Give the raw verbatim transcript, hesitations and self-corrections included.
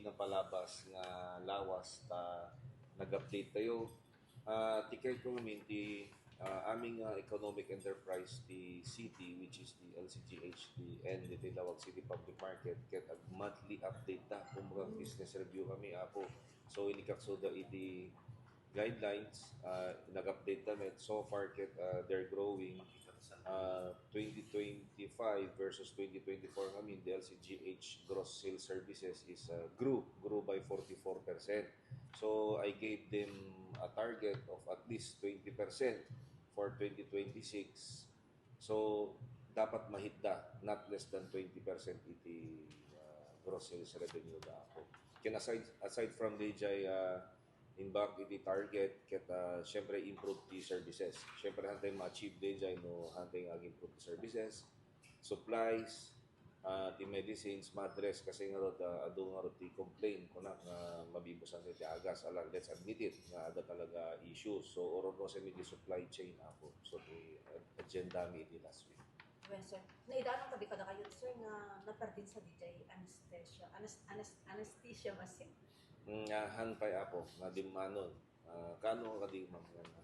napalabas nga lawas ta nag-update tayo. Ah, ti kayatko ngamin ti, ah, amin nga economic enterprise ti city, which is the L C G H, the, and the Laoag City Public Market, ket ag-monthly update ta, kumbaga business review kami, Apo. So, inikaksuda iti guidelines, ah, nag-update ta met. So far, ket, ah, they're growing. Ah, twenty twenty-five versus twenty twenty-four ngamin, the L C G H gross sales services is, ah, grew, grew by forty-four percent. So, I gave them a target of at least twenty percent for twenty twenty-six. So, dapat mahitda not less than twenty percent iti, ah, gross sales revenue da ako. Ken aside, aside from D J, ah, imbag iti target, ket, ah, siyempre, improve ti services. Siyempre, hantay ma-achieve D J no hantay nga ag-improve ti services, supplies, ah, ti medicines, ma-address kasi ngarud, ah, adu ngarud ti complaint kuna nga mabibusan ti agas. Ala, let's admit it, nga adda talaga issues. So, ururnosen mi ti supply chain, Apo. So, ti, ah, agenda mi iti last week. Well, sir, naidanon kadi kadakayo, sir, nga naperdin sa D J anesthesia, anes-, anes-, anesthesia machine? Mm, nga han pay, Apo, nga dimmanon. Ah, kano kadi, ma'am, nga na?